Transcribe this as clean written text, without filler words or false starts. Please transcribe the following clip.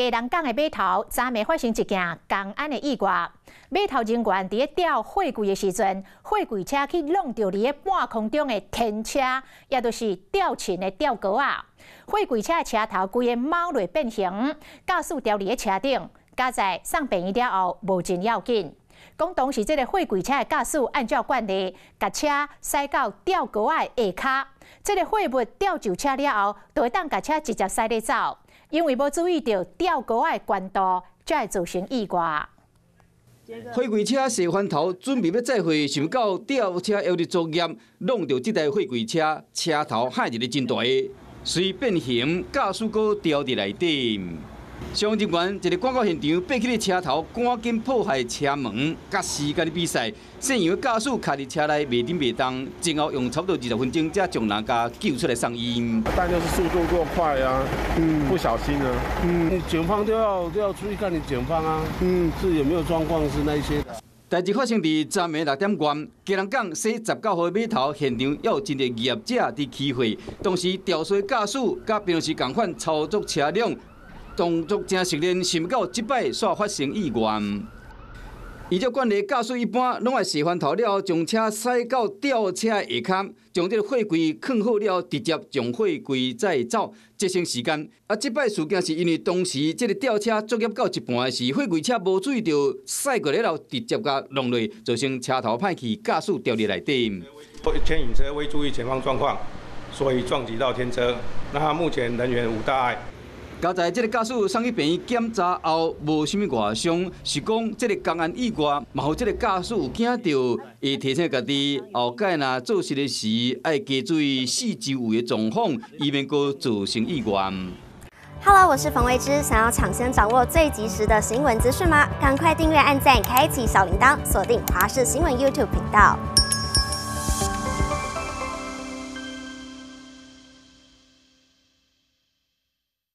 基隆港的碼頭，昨暝發生一件工安的意外。碼頭人員佇咧吊貨櫃的時陣，貨櫃車去挵著佇咧半空中的天車，也就是吊秤的吊鈎仔。貨櫃車的車頭規个貓落變形，駕駛牢佇咧車頂，佳哉送病院了後無真要緊。講當時這个貨櫃車的駕駛按照慣例，共車駛到吊鈎仔的下跤，這个貨物吊上車了後，就會當共車直接駛咧走。因為無注意著吊鈎仔的懸度，才會造成意外。貨櫃車卸翻頭，準備欲載貨，想袂到吊車猶佇作業，挵著這台貨櫃車車頭害一个真大个，隨變形，駕駛閣牢佇內底。消防人員一个趕到現場，爬起的車頭，趕緊破壞車門，佮時間的比賽，現場駕駛卡佇車內袂振袂動，前後用差不多20分鐘才將人共救出來送醫。但就是速度過快啊，不小心啊，你警方都要注意看你警方啊，是有沒有狀況是那一些。代誌發生佇昨暝6點外，基隆港西19號碼頭現場，猶有真濟業者佇起貨，當時吊車駕駛佮平常時仝款操作車輛。動作誠熟練，想袂到這擺煞發生意外。依照慣例，駕駛一般攏愛卸翻頭了後，將車駛到吊車下跤，將這个貨櫃囥好了後，直接將貨櫃載走，節省時間。啊，這擺事件是因為當時這个吊車作業到一半的時，貨櫃車無注意著駛過來了後，直接共挵落，造成車頭歹去，駕駛牢佇內底。牽引車未注意前方狀況，所以撞擊到天車。那目前人員無大礙。佳哉這个駕駛送去病院檢查後，無啥物外傷，是講這个工安意外，嘛予這个駕駛有驚著，會提醒家己後擺若做事的時，愛加注意四周圍的狀況，以免閣造成意外。 Hello，我是馮維之，想要搶先掌握最及時的新聞資訊嗎？趕快訂閱、按讚、開啟小鈴鐺，鎖定華視新聞 YouTube 頻道。